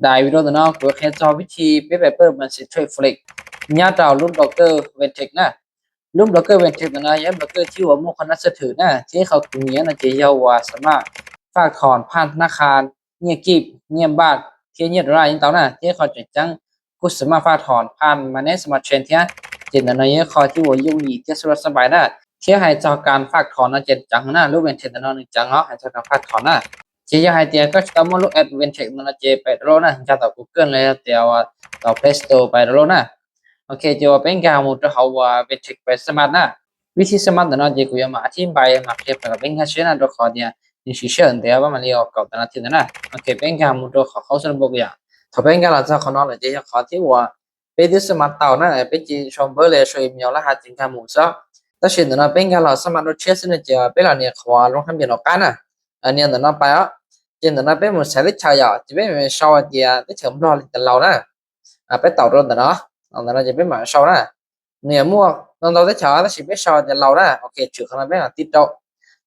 ໄດ້ວິດີໂອຕົວເນາະ ເພື່ອເຮັດສອນວິທີເປັນໄວເປີເງິນຊິເທຣດ Forex ຍາວເຕົາລຸ້ນໂບຣກເກີ Ventex ນະ. ລຸ້ນໂບຣກເກີ Ventex ຕົວເນາະ ເປັນໂບຣກເກີທີ່ວ່າມີຄວາມໜ້າເຊື່ອຖືນະ ທີ່ເຂົາເປັນເງິນນະ ທີ່ເຮົາວ່າສາມາດຝາກຖອນຜ່ານທະນາຄານ ເງິນກີບ ເງິນບາດ ເທຍເງິນໂດລາ ອີ່ຫຍັງເຕົານະ ທີ່ເຂົາຈະຈັ່ງ ກໍສາມາດຝາກຖອນຜ່ານ Money Smart Chain ເທຍ ເຈນນະ ໃນຂໍ້ທີ່ວ່າຍົງດີ ທີ່ສະດວກສະບາຍນະ ທີ່ໃຫ້ເຈົ້າການຝາກຖອນນະ ເຈນຈັງນະ ລູກ Ventex ນະ ໜຶ່ງຈັງເນາະ ໃຫ້ເຈົ້າການຝາກຖອນນະ ເຈຢາກໃຫ້ເຕຍກໍຈະຕ້ອງມາ look at Ventex ນະ ເຈໄປດາວໂຫຼດນະ ຈາກຕໍ່ Google ແລ້ວ ເຕຍວ່າຕໍ່ Play Store ໄປດາວໂຫຼດນະ. ໂອເຄ ເຈວ່າເປັນການໝູ່ຕົວເຮົາວ່າ Ventex ໄປສະໝັກນະ ວິທີສະໝັກນະເນາະ ເຈກໍຢາກມາອະທິບາຍມາເກັບກັບເປັນການເຊນນະ ຕົວຂໍເດຍ Initiation ແຕ່ວ່າມັນເລີຍອອກເກົ່າຕະນາທີ່ນັ້ນນະ. ໂອເຄ ເປັນການໝູ່ຕົວເຂົາເຂົ້າສູ່ລະບົບຢ່າງ ຖ້າເປັນການລາວເຈົ້າຂອງເນາະ ແລ້ວເຈເຂົາທີ່ວ່າ ເປັນທີ່ສະໝັກເຕົານະ ເປັນຈີນຊອມເບີເລຊອມອີເມວລະຫັດຈຶ່ງກາໝູ່ຊະ ແຕ່ຊິນນະ ເປັນການລາວສະໝັກໂດເຊສນະ ເຈເປັນລາວເນຍ ເຂົາວ່າລົງທະບຽນອອກການນະ ອັນເນຍນະ ໄປເນາະ ເຈນນະ ເປັນໝູ່ແຊລິດຊາວຢາ ຈະເປັນຊອວເດຍ ແຕ່ເຖິງບລັອກລິຕະລາວນະ ອາ ໄປເຕົາໂດນຕະເນາະ ເອົາຕະເນາະ ຈະເປັນໝາຊອວນະ ເນຍມົວ ນ້ອງເຕົາແຕ່ເຊົ້າ ແຕ່ຊິໄປຊອວແຕ່ເຊົ້ານະ. ໂອເຄ ຊື່ຂອງມັນເປັນຕິດໂຕ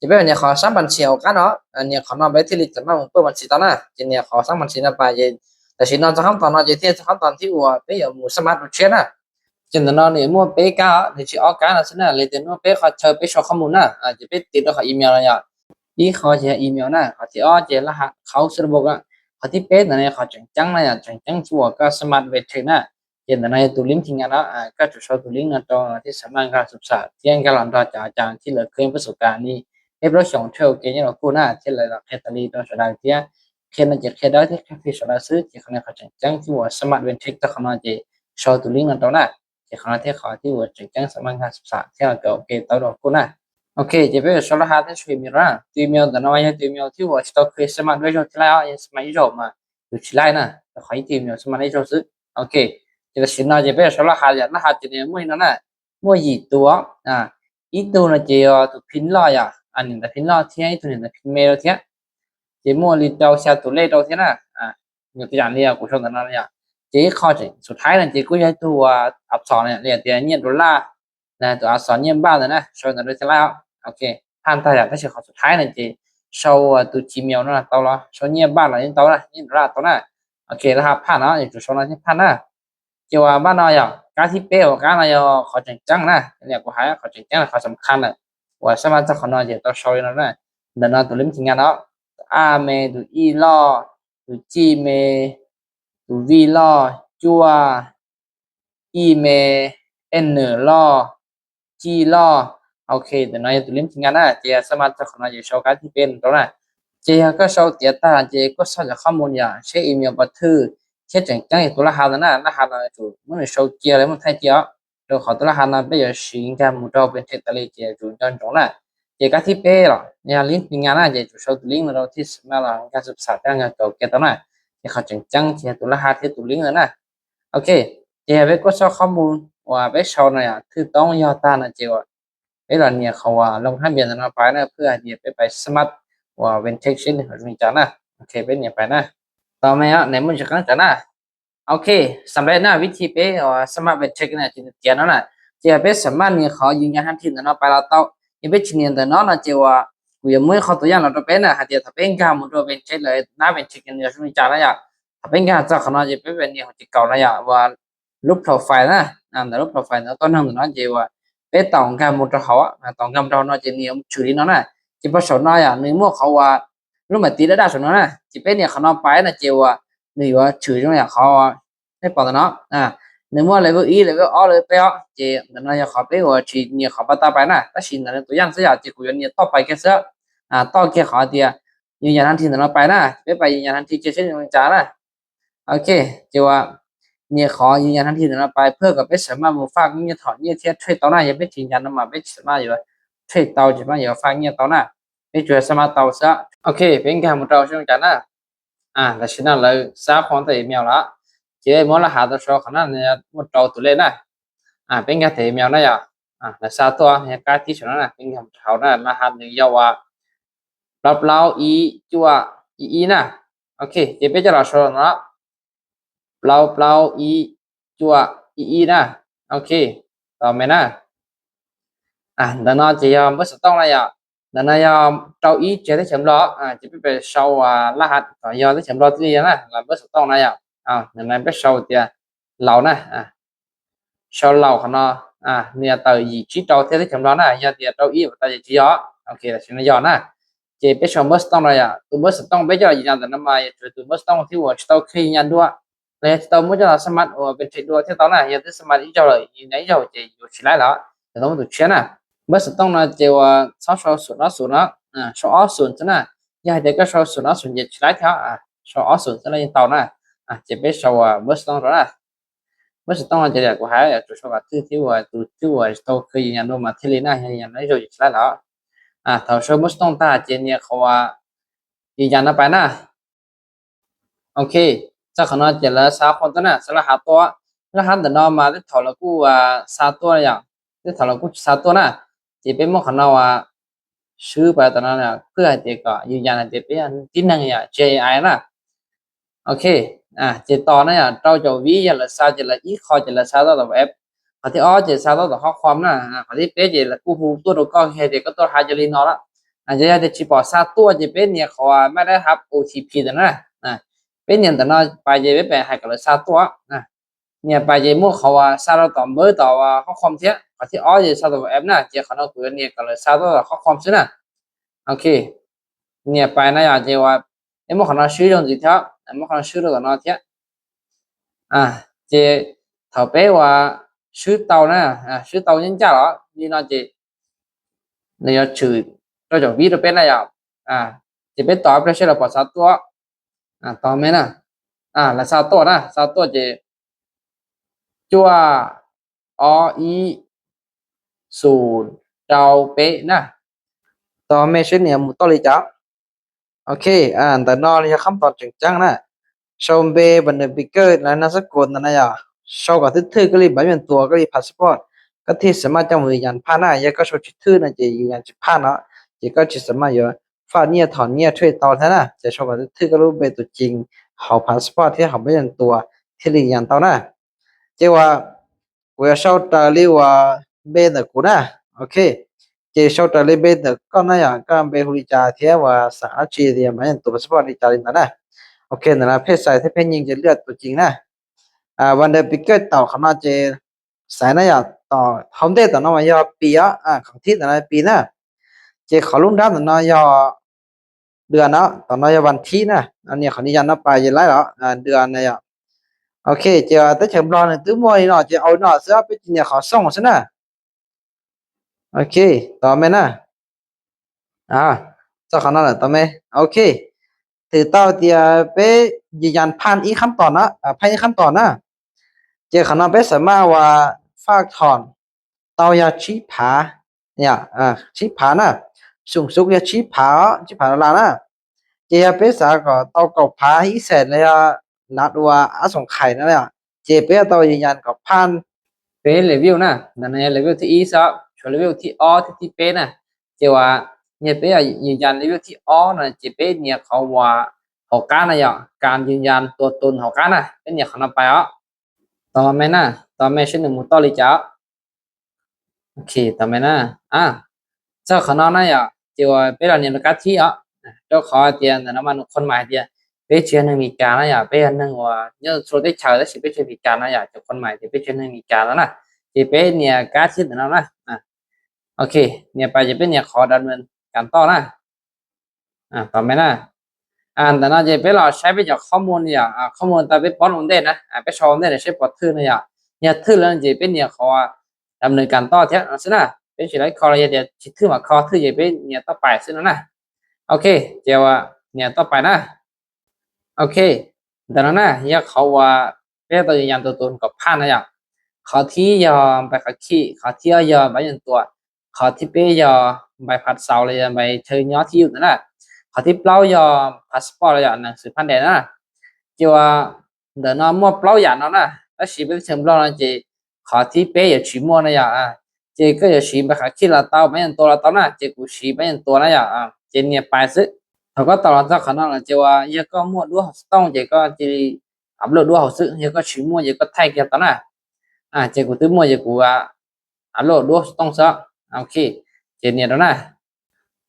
ຈະເປັນເນຍຂໍສ້າງບັນຊີອອກການເນາະ ອັນເນຍຂໍນ້ອງໄປທີ່ລິດຈະມາເປີດບັນຊີຕອນນະ ຈະເນຍຂໍສ້າງບັນຊີນຳໄປ ຈະ ແຕ່ຊິນ້ອງຈະຂັ້ນຕອນເນາະ ຈະເທສະຂັ້ນຕອນທີ່ວ່າໄປຢູ່ໝູ່ສະໝັກໂດເຊສນະ ຈະນະເນາະ ເນຍມົວເປກາ ເນຍຊິອອກການນະ ສະນັ້ນເລີຍແຕ່ນົວເປຂໍເຊີນໄປຊອກຂໍ້ມູນນະ ອາ ຈະໄປຕິດຕໍ່ເຂົາອີເມວນະ ອີ ຂໍຈະອີເມວນະ ຂໍທີ່ອອກຈະລະຫັດເຂົ້າສູ່ລະບົບນະ ຂໍທີ່ເປັນນະ ຂໍແຈ້ງຈັງນະ ແຈ້ງຈັງທີ່ວ່າກາສະໝັກ Ventex ນະ ເຫັນໃນຕູລິ້ງທີ່ງານເນາະ ອາ ກໍຈະໂຊຕູລິ້ງນະ ຕອນທີ່ສາມາດການສຶກສາ ທີ່ການລອງຕໍ່ຈາກອາຈານທີ່ເລີຍເຄີຍປະສົບການນີ້ ເຮັດໂປຣເຈກເທຣດເກມນີ້ລະກູນະ ທີ່ລະເຮັດຕາລີຕໍ່ສະດາເທຍ ເຂດນັ້ນຈະເຂດໃດທີ່ເຂດທີ່ສະດາຊື້ ທີ່ຂະແນນເຂົາແຈ້ງຈັງທີ່ວ່າສະໝັກ Ventex ຕະຂະນອນຈະໂຊຕູລິ້ງນະ ຕອນນະ ທີ່ຂະແນນທີ່ເຂົາທີ່ວ່າແຈ້ງຈັງສາມາດການສຶກສາ ທີ່ເຮົາກໍໂອເຄຕໍ່ລະກູນະ. ໂອເຄ ຈະເປັນໂຊລະຫັດທີ່ຊ່ວຍມີລະ ທີ່ເມວຕະນອນ ທີ່ເມວທີ່ວ່າສະຕອກເຄີຍສະໝັກດ້ວຍໂຊທີ່ລະ ຍັງສະໝັກອີໂຊມາ ຢູ່ທີ່ໄລນະ ແລ້ວຂ້ອຍຕີມຢູ່ສະມານໄດ້ໂຊຊຶ ໂອເຄ ຈະຊິນອນຈະເປັນໂຊລະຫັດ ລະຫັດຈະເປັນໝູ່ນອນນະ ໝູ່ອີຕົວ ອາ ອີຕົວນະ ເຈອອກຕົວພິນລອຍ ອາ ອັນນີ້ຕະພິນລອຍເທຍ ອີຕົວນີ້ຕະພິນເມໂລເທຍ ເຈໝູ່ລີໂຕຊາໂຕເລໂຕເທຍນະ ອາ ຍົກຕົວຢ່າງເລີຍ ກູຊົນຕະນອນເລີຍ ເຈຂໍ້ສຸດທ້າຍນະ ເຈກູຢາກຕົວອັກສອນເນຍ ເລຍເຕຍ ເນຍໂດລາ ນະ ຕົວອັກສອນເນຍບາດນະ ໂຊນະໂດຍສະລາວ ໂອເຄ ຜ່ານຕາຢາກໄດ້ຊື່ຂໍ້ສຸດທ້າຍນະ ເຈໂຊ ຕົວຈີເມວນະ ເຕົາລະ ໂຊເນຍບາດລະ ເຕົາລະ ເນຍໂດລາ ເຕົານະ ໂອເຄ ລະຫັດຜ່ານເນາະ ເຈໂຊນະທີ່ຜ່ານນະ ເຈວ່າບ້ານເຮົາຢາກ ການທີ່ເປອອກການເຮົາຢາກ ຂໍແຈ້ງຈັງນະ ເນຍ ກູຫາຂໍແຈ້ງຈັງ ຂໍສຳຄັນນະ ວ່າສາມາດຈະຂໍນອນເຈໂຕໂຊນະນະ ເດີນນະ ຕົວເລັມທີ່ງານເນາະ ອາເມ ຕົວອີລໍ ຕົວຈີເມ ຕົວວີລໍ ຈົວ ອີເມ ເອັນເນີລໍ ຈີລໍ ໂອເຄ ຕົວນ້ອຍຕົວເລັມທີ່ງານນະ ເຈສາມາດຈະຂໍນອນເຈໂຊການທີ່ເປັນຕົວນະ ເຈກໍໂຊເຕຍຕາ ເຈກໍສອນຈາກຂໍ້ມູນຢ່າງ ເຊັກອີເມວບໍ່ຖືກ ເຮັດຈັ່ງໃດຕົວລະຫັດນະ ລະຫັດນະ ຈູມື້ໂຊເກຍ ແລະ ມື້ໄທເກຍ ໂດຍຂໍຕົວລະຫັດນະ ໄປຢູ່ຊິງກາໝູ່ໂຕເປັນເທັກຕາລີ ເຈຈູຈອນຈົງນະ ເຈກາທີ່ເປລະ ຍາລິງທີ່ງານນະ ເຈຈູໂຊຕົວລິງນະ ໂດຍທີ່ສາມາດລະການສຶກສາທາງການໂຕເກຍຕົວນະ ເຈເຂົ້າຈັ່ງຈັງ ເຈຕົວລະຫັດ ເທຕົວລິງນະ ໂອເຄ ເຈໄປກວດສອບຂໍ້ມູນວ່າໄປເຊົ່ານະ ຖືກຕ້ອງຢ່າງຕານະ ເຈວ່າ ເວລານີ້ເຂົາວ່າລົງທະບຽນນະ ໄປນະ ເພື່ອທີ່ຈະໄປ ໄປສະໝັກວ່າເວັນເທັກຊິນ ເຂົາຈະມີຈານະ ໂອເຄ ເປັນຫຍັງໄປນະ ຕໍ່ມາເນາະ ໃນມື້ຈັກກັນນະ ໂອເຄ ສຳເລັດນະ ວິທີໄປ ເອີ ສະໝັກເວັນເທັກນະ ທີ່ເຕຍນະ ເຈໄປສະໝັກນີ້ ຂໍຢືນຢັນທັນທີນະ ໄປລາວເຕົາ ຍັງໄປຊິເນຍນະ ເນາະ ເຈວ່າ ກູຍັງບໍ່ຂໍຕົວຢ່າງລະ ໂຕເປັນນະ ຫາກເຕຍ ຖ້າເປັນກາໝູ່ໂຕເວັນເທັກເລີຍ ນະ ເວັນເທັກຍັງຢູ່ຊຸມຈານະ ຖ້າເປັນກາເຈົ້າຂະນ້ອຍ ຈະໄປເວັນນີ້ ເຂົາຈະເກົ່ານະ ວ່າ ລົບໂປຣໄຟລ໌ນະ ອາ ລົບໂປຣໄຟລ໌ນະ ຕອນນັ້ນເນາະ ເຈວ່າ ເປັນຕອງການໝູ່ໂຕເຮົາອະ ຕອງກາໝູ່ໂຕເຮົາເນາະ ເຈນີ້ຊື່ດີເນາະນະ ເຈປະສົນເນາະ ຢ່າງໜຶ່ງໝົດເຂົາວ່າ ລົງມາຕິດລະດາສະໜວນນະ ເຈເປັນນີ້ຂະນ້ອຍໄປນະ ເຈວ່າ ໜຶ່ງວ່າຊື່ຈັ່ງໃດເຂົາວ່າ ໃຫ້ປອນເນາະ ອາ ໜຶ່ງໝົດເລເວລອີ ເລເວລອອ ເລເວລແປດ ເຈຕອນນັ້ນເຂົາເປັນວ່າທີ່ນີ້ເຂົາປະຕາໄປນະ ແຕ່ຊິນະ ຕົວຢ່າງຊະ ເຈກູຢາກນີ້ຕໍ່ໄປແກ່ເສືອ ອາ ຕໍ່ແກ່ເຂົາເຕຍ ຢືນຢັນທັນທີນະ ໄປນະ ໄປ ໄປຢືນຢັນທັນທີ ເຈເຊັ່ນຈັ່ງຈານະ ໂອເຄ ເຈວ່າ ນີ້ຂໍຢືນຢັນທັນທີນະ ໄປ ເພື່ອກໍໄປສາມາດໝູ່ຝາກເງິນຖອນເງິນເທຣດເຕົານະ ຢ່າໄປຢືນຢັນນະ ມາໄປສາມາດຢູ່ເທຣດເຕົາ ຈະມາຢູ່ຝາກເງິນເຕົານະ ໄປຈວຍສາມາດເຕົາເສືອ ໂອເຄ ເປັນການໝູ່ເຕົາເຊິ່ງກັນນະ ອາ ແລະ ຊິນະ ເລີຍຊາຂອງຕົວອີເມວລະ ເຈໝົດລະຫັດຕົວຊອກຂອງນັ້ນ ໝົດເຕົາຕົວເລກນະ ອາ ເປັນການເທເມວນະ ອາ ແລະ ຊາຕົວໃນການທີ່ສຸດນະ ເປັນການເຮົານະ ລະຫັດໜຶ່ງ ເວົ້າວ່າ ເປົ່າໆ ອີ ຈົວ ອີ ອີ ນະ ໂອເຄ ເຈເປັນຈະລະຊອກເນາະ ເປົ່າໆ ອີ ຈົວ ອີ ອີ ນະ ໂອເຄ ຕໍ່ແມ່ນນະ ອາ ດານອນຈະຍອມເບິດສະຕ້ອງລະຍະ那那要找一这些钱包啊，这边被烧啊，那还要这钱包这样啊，那不是动那样啊，那那被烧的老呢啊，烧老可能啊，你要到一去找这些钱包呢，要得找一，我大家就要，OK 了，现在要呢，这被烧不是动了呀，都不是动被叫一样的，那么也就都不是动，ที่ว่าจะต้องเคยยันด้วย ແລະ ເຈົ້າບໍ່ຈະສາມາດເປັນເທຣດເດີໄດ້ຕໍ່ໜ້າ ຢາກຈະສາມາດອີກເຈົ້າ ອີກໃນເຈົ້າຈະຢູ່ທີ່ຫຼາຍແລ້ວ ຈະຕ້ອງຖືກເຊຍນະ ເບີສະຕ້ອງນະ ເຈົ້າວ່າຊາວສອງສູນເນາະ ອາ ຊາວອອກສູນຊະນະ ຢາກໃຫ້ເຈົ້າຊາວສອງສູນເຈັດທີ່ຫຼາຍແທ້ ອາ ຊາວອອກສູນຊະນະ ຍັງເຕົານະ ອາ ຈະເປັນຊາວເບີສະຕ້ອງໂຕນະ ເບີສະຕ້ອງຈະຫຼຽກວ່າໃຫ້ໂຕຊາວກະຖື ຖືວ່າໂຕ ຖືວ່າໂຕເຄີຍຍານລົງມາເທຣດນະ ຍານໃນໂຕທີ່ຫຼາຍແລ້ວ ອາ ຖ້າຊາວເບີສະຕ້ອງຕາເຈນເນຍເຂົາວ່າ ຢືນຢັນນຳໄປນະ. ໂອເຄ ຈາກຂະນ້ອຍເຈັດລະຊາວຄົນຕົວນະ ສາລະຫາຕົວ ລະຫັດດະນອມມາໄດ້ຖອນລະກູວ່າຊາຕົວຢ່າງ ໄດ້ຖອນລະກູຊາຕົວນະ ຈະເປັນໝົດຂະນ້ອຍວ່າ ຊື້ໄປຕອນນັ້ນນະ ເພື່ອໃຫ້ເຕກະຢືນຢັນໃຫ້ເຕເປັນທີ່ໜຶ່ງຢ່າງ ເຈໄອ ນະ ໂອເຄ ອາ ເຈຕໍ່ນະຢ່າງ ເຕົ້າເຈົ້າວີຢ່າງລະຊາວ ເຈັດລະອີ ຂໍເຈັດລະຊາວຕໍ່ແອັບ ຂໍທີ່ອອກເຈັດລະຊາວຕໍ່ຂໍ້ຄວາມນະ ອາ ຂໍທີ່ເປັນເຈັດລະກູຮູ້ຕົວໂຕກໍເຮັດເຕກະຕົວຫາຈະລີນອນລະ ອາ ຈະໄດ້ທີ່ປອດຊາຕົວຈະເປັນເນຍ ເຂົາວ່າແມ່ນໄດ້ຮັບໂອທີພີຕົວນັ້ນນະ ເປັນຫຍັງຕະນອນໄປເຈເປັນໄປໃຫ້ກັນເລີຍຊາຕົວນະ ເນຍໄປເຈໝູ່ເຂົາວ່າຊາຕົວຕອນເບີຕໍ່ວ່າຂໍ້ຄວາມເທຍ ເຂົາທີ່ອອກເຈຊາຕົວແອັບນະ ເຈເຂົານອກເກີນເນຍກັນເລີຍຊາຕົວຂໍ້ຄວາມຊື່ນະ ໂອເຄ ເນຍໄປນະຢາເຈວ່າ ເອັມໝໍຂອງເຮົາຊື່ລົງຈິເທາະ ເອັມໝໍຂອງເຮົາຊື່ລົງຕໍ່ເນາະເທຍ ອາ ເຈເຂົາເປວ່າຊື່ເຕົານະ ອາ ຊື່ເຕົາຍັງຈາເນາະ ນີ້ເນາະເຈ ນະຢາຊື່ ເຈົ້າຈະວິດເປັນນະຢາ ອາ ຈະເປັນຕໍ່ໄປເສຍລະປອດຊາຕົວ ອາ ຕໍ່ແມ່ນນະ ອາ ລະຊາຕົວນະ ຊາຕົວເຈ ຈົວ ອໍ ອີ ສູນ ເຕົາ ເປ ນະ ຕໍ່ແມ່ເຊັ່ນນີ້ ໝູ່ຕໍ່ເລີຍຈ້າ ໂອເຄ ອາ ແຕ່ນອນລະຄຳຕອບຈັງໆນະ ໂຊເບ ບັນເດີ ປິກເກີ ລະນາມສະກຸນນະຍາ ໂຊກະຖືກໆ ກະລີບາຍຽນຕົວ ກະລີພາສປອດ ກະທີ່ສາມາດຈຳຢືນຢັນຜ່ານນະ ຍາກະໂຊຈິຖືກນະ ຈະຢືນຢັນຈິຜ່ານເນາະ ຈະກະຈິສາມາດຢູ່ ຝາກເນຍ ຖອນເນຍ ເທຣດຕໍ່ແທ້ນະ ຈະໂຊກະຖືກໆ ກະລູບເບຕົວຈິງ ເຮົາພາສປອດທີ່ເຮົາບາຍຽນຕົວ ທີ່ຢືນຢັນຕໍ່ນະ ເຈວ່າ Kuya shau ta liwa bê nở cũ na. Ok. Ché shau ta liwa bê nở con na ya, con bê huli cha thiê wa sa a chi thiê ma yan tu passport đi cha linh ta na. Ok, nè là phê sai thiê phê nhìn ché lượt tu chính na. À,วันเดือนปีเกิดเต่าเขาเนาะ เจใส่นะอย่าต่อ พร้อมเดทต่อเนาะ ว่ายอดปีอ่ะ อ่า ของที่แต่ละปีนะ เจขอลุ่มด้านต่อเนาะ ยอด ເດືອນເນາະ ຕອນເຮົາຢາກວັນທີນະ ອັນນີ້ຂໍອະນຸຍາດເນາະ ປາຍເຢັນຫຼາຍເນາະ ເດືອນນະ ໂອເຄ ເຈົ້າ ແຕ່ເຖິງບລັອກໜຶ່ງຕື່ມວຍເນາະ ເຈົ້າ ເອົາເນາະ ເສືອໄປຈິນເນຍ ຂໍສົ່ງຊະນະ ໂອເຄ ຕໍ່ແມ່ນນະ ອາ ເຈົ້າຂອງນັ້ນແຫຼະ ຕໍ່ແມ່ ໂອເຄ ຖືເຕົ້າເຕຍ ໄປຢືນຢັນຜ່ານອີກຂັ້ນຕອນນະ ອາ ຜ່ານອີກຂັ້ນຕອນນະ ເຈົ້າຂອງນັ້ນໄປສາມາດວ່າຝາກຖອນ ເຕົ້າຢາກຊີ້ຜາ ເນຍ ອາ ຊີ້ຜານະ ສູງສຸດຢາກຊີ້ຜາ ຊີ້ຜາລາວນະ ເຈົ້າຢາກເປັນສາກໍເຕົ້າເກົາຜາອີແສນ ແລ້ວລັດວ່າອາສົງໄຂນະ ເຈົ້າເປັນເຕົ້າຢືນຢັນກໍຜ່ານ ເປັນເລເວວນະ ນັ້ນເລເວວທີ່ອີສອ ເລເວວທີ່ອໍ ທີ່ເປັນນະ ເຈົ້າວ່າເນຍເປັນຢືນຢັນເລເວວທີ່ອໍນະ ເຈົ້າເປັນເນຍເຂົາວ່າເຮົາການນະ ການຢືນຢັນຕົວຕົນເຮົາການນະ ເປັນເນຍເຂົານຳໄປເອົາ ຕໍ່ແມ່ນນະ ຕໍ່ແມ່ນເຊັ່ນໜຶ່ງໝູ່ຕໍ່ລີເຈົ້າ ໂອເຄ ຕໍ່ແມ່ນນະ ອາ ເຈົ້າຂອງເຮົານະ ເຈົ້າເປັນລາວເນຍລະກາທີເນາະ ເຈົ້າຂໍຕຽນນະມານຸຄົນໝາຍຕຽ ເປັນເຊື້ອໜຶ່ງມີການນະ ເປັນໜຶ່ງວ່າເນຍໂຊເຕເຊົາ ແລະຊິເປັນເຊື້ອມີການນະ ເຈົ້າຄົນໝາຍຕຽ ເປັນເຊື້ອໜຶ່ງມີການນະ ຊິເປັນເນຍກາທິດນະ ອາ ໂອເຄ ເນຍໄປຈະເປັນເນຍຂໍດຳເນີນການຕໍ່ນະ ອາ ຕໍ່ແມ່ນນະ ອາ ແຕ່ນອນຈະເປັນລາວໃຊ້ໄປຈາກຂໍ້ມູນນະ ອາ ຂໍ້ມູນຕາເປັນປ້ອນອົງເດນນະ ອາ ໄປຊອງເດນໃຊ້ປອດຖືນະ ຍາຖືກແລ້ວຈະເປັນເນຍຂໍດຳເນີນການຕໍ່ເທຍນະ ເປັນຊິໄດ້ຂໍລະອຽດທີ່ຖືມາຂໍຖືຈະເປັນເນຍຕໍ່ໄປຊະນະ ໂອເຄ ເຈົ້າວ່າເນຍຕໍ່ໄປນະ ໂອເຄ ແຕ່ນອນນະ ຢາກເຂົາວ່າ ເປັນຕົວຢ່າງຕົວຕົນກໍຜ່ານນະ ຢາກ ຂໍທີ່ຢອມໃບຂັບຂີ່ ຂໍທີ່ຢອມໃບຍານຕົວ ຂໍທີ່ເປັນຢອມໃບພັດເຊົາ ແລະໃບເຊີຍອດທີ່ຢູ່ນັ້ນນະ ຂໍທີ່ເປົ່າຢອມພາສປອດ ແລະໜັງສືຜ່ານແດນນະ ເຈົ້າວ່າ ເດີນອນໝວດເປົ່າຢານອນນະ ແລະຊິເປັນເຊີງບລັອກນະ ເຈົ້າ ຂໍທີ່ເປັນຢາກຊິໝວດນະ ຢາກ ອາ ເຈົ້າກໍຢາກຊິໃບຂັບຂີ່ລາວເຕົ້າ ໃບຍານຕົວລາວເຕົ້ານະ ເຈົ້າກູຊິໃບຍານຕົວນະ ຢາກ ອາ ເຈົ້າເນຍໄປຊະ ເຂົາກໍຕອນຫຼັງຈາກຂະນ້ອຍ ເຈົ້າວ່າ ຢາກກໍໝວດດ້ວຍສະຕ້ອງ ເຈົ້າກໍຈິ ອັບໂຫຼດດ້ວຍເຮົາຊຶ ເຮົາກໍຊິມົວ ເຮົາກໍໄທເກັບຕອນນະ ອາ ເຈົ້າກູຕື່ມມົວ ເຈົ້າກູວ່າ ອັບໂຫຼດດ້ວຍສະຕ້ອງຊະ ໂອເຄ ເຈົ້າເນຍຕອນນະ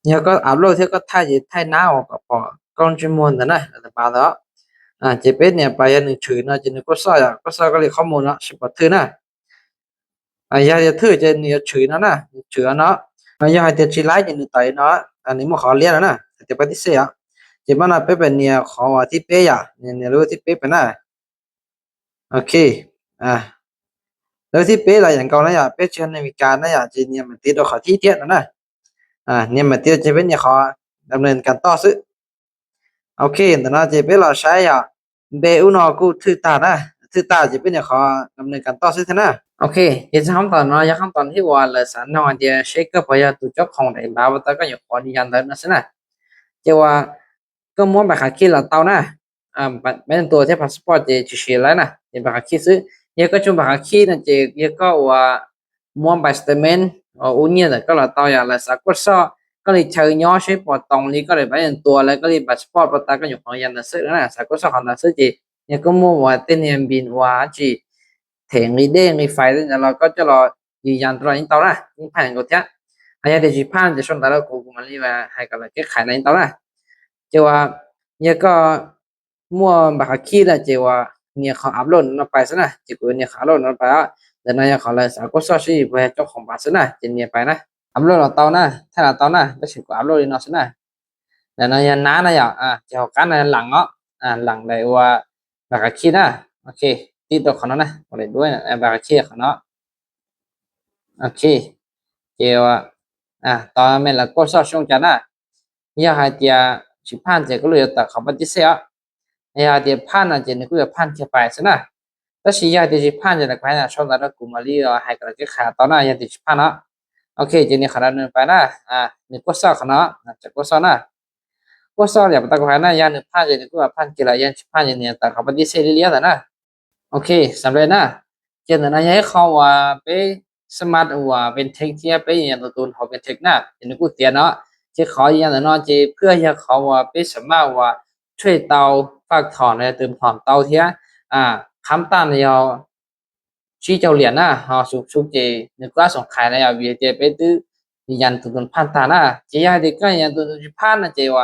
你要个upload，要个太太难哦，宝宝，刚进门的呢，怎么办的？啊，这边呢，把人的群呢，就能够扫呀，够扫个里好么呢，是不对呢？啊，也也推荐你群呢，群呢，啊，也还得起来就能带呢，啊，你们好练了呢，就不得谁呀，这边呢，别别你好啊，这边呀，你你如果这边本来。 ໂອເຄ ອ່າ ແລ້ວທີ່ເປະລະຫຍັງເກົ່ານະຢະ ເປະເຊື່ອໃນວິການນະຢະ ຈີນຽມມາຕິດເອົາເຂົ້າທີ່ທຽນນະ ອ່າ ນຽມມາຕິດເຈເປັນຍາຂໍດຳເນີນການຕໍ່ຊື້ ໂອເຄ ຕະນາເຈເປັນລາວໃຊ້ຍະ ເບອຸນອກຸຖືຕານະ ຖືຕາເຈເປັນຍາຂໍດຳເນີນການຕໍ່ຊື້ທະນາ ໂອເຄ ເຮັດຊັ້ນຕອນເນາະ ຍາຂັ້ນຕອນທີ່ວ່າລະສານນອງອາເດຍເຊັກກໍພະຍາຕູເຈົ້າຂອງໄດ້ບາວະຕາກໍຍາຂໍອະນຸຍາດເລີຍນະ ສະນະ ເຈວ່າ ກໍມ້ວນໃບຂັບຂີ່ລາວເຕົານະ ອ່າ ໃບ ໃບນັ້ນຕົວທີ່ພາສປອດເຈ ເຈເຊຍໄລນະ ເຈໃບຂັບຂີ່ຊື້ ເຍກໍຈຸໃບຂັບຂີ່ນະ ເຈ ເຍກໍວ່າມ້ວນໃບສະເຕເມັນ ອອ ອູນຽນ ແລ້ວກໍລາວເຕົາຢ່າງລາຊາກວດສອບ ກໍລີໃຊ້ຍໍໃຊ້ປອດຕອງລີ ກໍລີໃບນັ້ນຕົວ ແລ້ວກໍລີພາສປອດ ປະຕາກະຍຸຂອງຍານນາເຊີນະ ສາກວດສອບຂອງນາເຊີນເຈ ເຍກໍມ້ວນວ່າເຕນຽມບິນວ່າຈີ ເຖງລີເດ້ງລີໄຟແລ້ວ ແລ້ວກໍຈະລໍ ຢືນຢັນຕະຫຼອດນີ້ເຕົານະ ຍິງຜ່ານກໍເທື່ອ ອາຍາເດຊິຜ່ານຈະຊົນຕາລະກູກຸມາລີວ່າໃຫ້ກຳລັງແກ້ໄຂໃນນີ້ເຕົານະ ເຈວ່າ ເຍກໍມົວບັກກະຄີລະ ເຈວ່າ ເນຍເຂົາອັບໂຫຼດນຳໄປຊະນະ ເຈກູເນຍເຂົາອັບໂຫຼດນຳໄປອະ ແລ້ວນາຍເຂົາລະສາກົດຊອບຊີເພື່ອໃຫ້ເຈົ້າຂອງບາຊະນະ ເຈເນຍໄປນະ ອັບໂຫຼດເອົາເຕົານະ ຖ້າເອົາເຕົານະ ແລ້ວຊິກູອັບໂຫຼດເນາະຊະນະ ແລ້ວນາຍນານະ ອາ ເຈົ້າການນະ ຫຼັງເນາະ ອາ ຫຼັງໄດ້ວ່າ ບັກກະຄີນະ ໂອເຄ ຕິດຕໍ່ເຂົາເນາະນະ ບໍ່ໄດ້ດ້ວຍນະ ບັກກະຄີເຂົາເນາະ ໂອເຄ ເຈວ່າ ອາ ຕອນແມ່ນລະກົດຊອບຊົງຈັນນະ ຍາຫາຍເຕຍຊິຜ່ານເຈກໍເລີຍຕາເຂົາປະຕິເສດ ຍາເຕຍຜ່ານນະ ເຈນີ້ກູຈະຜ່ານແຄ່ໄປຊະນະ ແຕ່ຊິຍາເຕຍຊິຜ່ານຈະໄດ້ໄປນະ ຊົງຕາດອກກູມາລີ ໃຫ້ກະແກໄຂຕອນນະ ຍາເຕຍຊິຜ່ານເນາະ ໂອເຄ ເຈນີ້ເຂົາດຳເນີນໄປນະ ອາ ນີ້ກົດຊອບເຂົາເນາະ ອາ ຈະກົດຊອບນະ ກົດຊອບຢ່າໄປຕາກະໄພນະ ຍາໜຶ່ງຜ່ານ ເຈນີ້ກູວ່າຜ່ານກິລາ ຍາຊິຜ່ານ ເຈນີ້ຕາເຂົາປະຕິເສດເລີຍນະ ໂອເຄ ສຳເລັດນະ ເຈັດນະ ໃຫ້ເຂົາວ່າໄປສະໝັກວ່າເວັນເທັກເທຍ ໄປຢືນຢັນຕົວຕົນຂອງເວັນເທັກນະ ເຫັນກູຕຽນເນາະ ເຈັດເຂົາຢືນຢັນເນາະ ເຈັດເພື່ອໃຫ້ເຂົາວ່າໄປສະໝັກວ່າເທຣດເຕົາຝາກຖອນ ແລະ ຕື່ມຖອນເຕົາເທຍ ອາ ຄຳຕານຍາວ ຊີ້ເຈົ້າຫຼຽນນະ ເຮົາສຸກສຸກເຈ ນຶກວ່າສົງໄຂນະ ອາ ວີເຈ ໄປຕື້ຢືນຢັນຕົວຕົນຜ່ານຕານະ ເຈຢາກໃຫ້ຕິກະຢືນຢັນຕົວຕົນຊິຜ່ານນະ ເຈວ່າ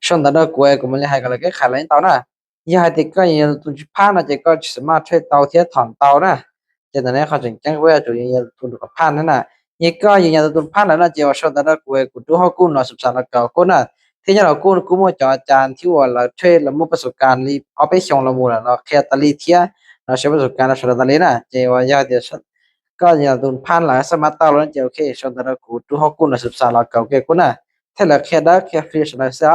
ຊົນຕາດອກກູເອ ກູມາລີ ໃຫ້ກະແກໄຂລາຍເຕົານະ ຍາເຕຍກໍຍັງຕຸນຊິຜ່ານນະ ເຈກໍຊິສາມາດເທຣດເຕົາເທຍຖອນເຕົານະ ເຈຕອນນີ້ເຂົາຈຶ່ງແຈ້ງວ່າຕົວຢືນຢັນຕົວຕົນກໍຜ່ານນັ້ນນະ ເຍກໍຢືນຢັນຕົວຕົນຜ່ານແລ້ວນະ ເຈວ່າຊົນຕາດອກກູເອ ກູຕູເຮົາກູນອນສິບສາມລະກາວໂຄນນະ ທີ່ຍາລາວກູນກູໝົດຈອດຈານທີ່ວ່າລາວເທຣດລາວໝົດປະສົບການລີເອົາໄປຊົງລາວໝູນລາວແຄ່ຕາລີເທຍລາວໃຊ້ປະສົບການລາວຊົນຕາລີນະ ເຈວ່າຍາເຕຍ ກໍຍັງຕຸນຜ່ານຫຼາຍສາມາດເຕົາລະເຈ ໂອເຄ ຊົນຕາດອກກູຕູເຮົາກູນອນສິບສາມລະກາວເກກຸນນະ ເທຣດລະແຄ່ໄດ້ແຄ່ຟຣີສະໄລເຊອ